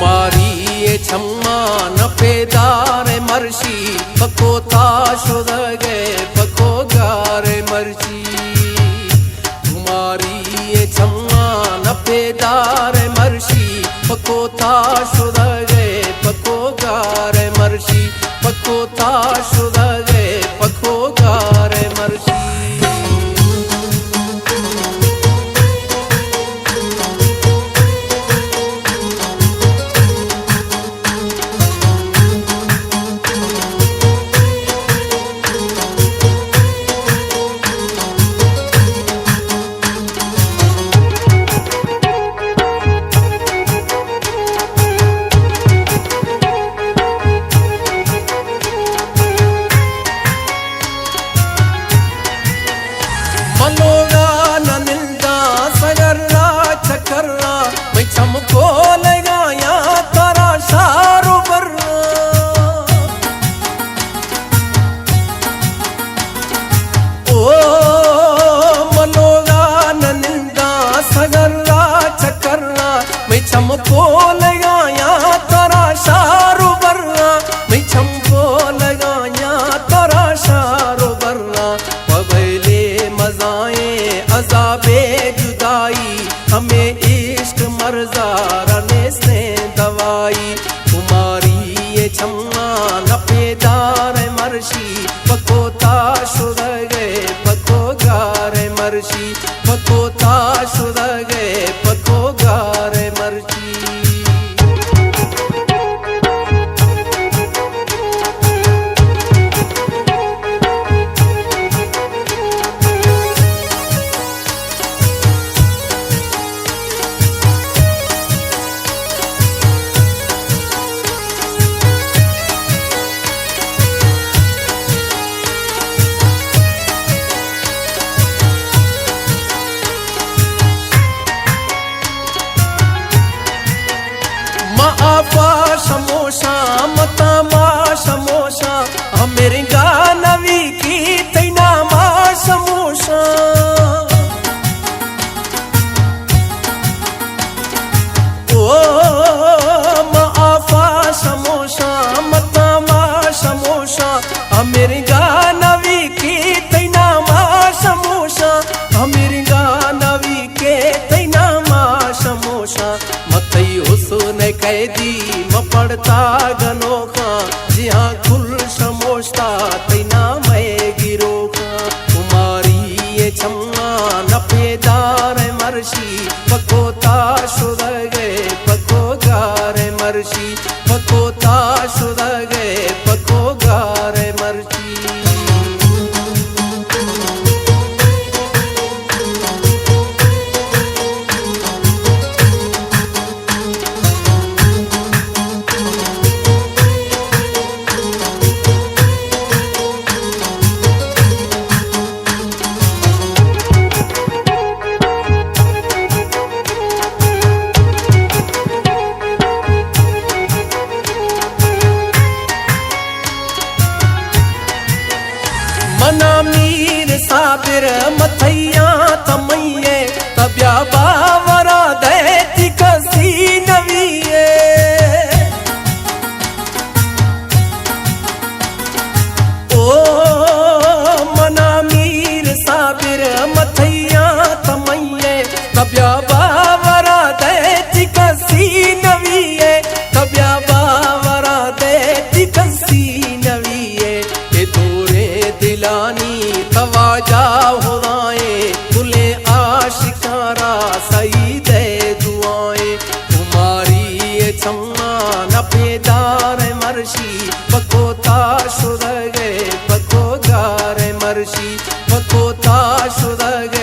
ماری ءِ چماں نہ پیدار مرشی، پکوتا شدگ ءَ پکوگار مرشی۔ ماری ءِ چماں نہ پیدار مرشی، پکوتا شدگ ءَ پکوگار مرشی، پکوتا شدگ ءَ پکوگار مرشی۔ من لوگا نہ ننداں سگرا چکرا، مئی چم کولگا یا ترا شار و برا۔ او من لوگا نہ ننداں سگرا چکرا، مئی چم کولگا یا ترا شار و برا، مئی چم کولگا یا ترا شار و برا۔ پہ ویلے مزائیں عذابِ جدائی، ہمے عشق مرضا را نیستیں دوائی۔ ماری ءِ چماں نہ پیدار مرشی، پکوتا شدگ ءَ پکوگار مرشی، پکوتا شدگ ءَ پکوگار مرشی۔ ما آفا شموشاں، ما تاماشا شموشاں، ہمرنگا نوی کی تئی ناما شموشاں۔ او ما آفا شموشاں، ما تاماشا شموشاں، ہمرنگا نوی کی تئی ناما شموشاں، ہمرنگا نوی کی تئی ناما شموشاں۔ ما تئی حسن ءِ قیدی، ما پڑتا گنوکاں، جہاں کل شموشتا تئی نام ءِ گروکاں۔ ماری ءِ چماں نہ پیدار مرشی، پکوتا شدگ ءَ پکوگار مرشی، پکوتا شدگ ءَ پکوگار مرشی۔ منا میر صابر متھیاں تمئیے، تبیا باورا دئے تی کسی نویے۔ او منا میر صابر متھیاں تمئیے، تبیا باورا دئے تی کسی نویے، تبیا باورا دئے تی کسی نویے۔ اے دوریں دلانی تواجہ ہدائیں، کلیں عاشقاں را سعید ءِ دعائیں۔ ماری ءِ چماں نہ پیدار مرشی، پکوتا شدگ ءَ پکوگار مرشی، پکوتا شدگ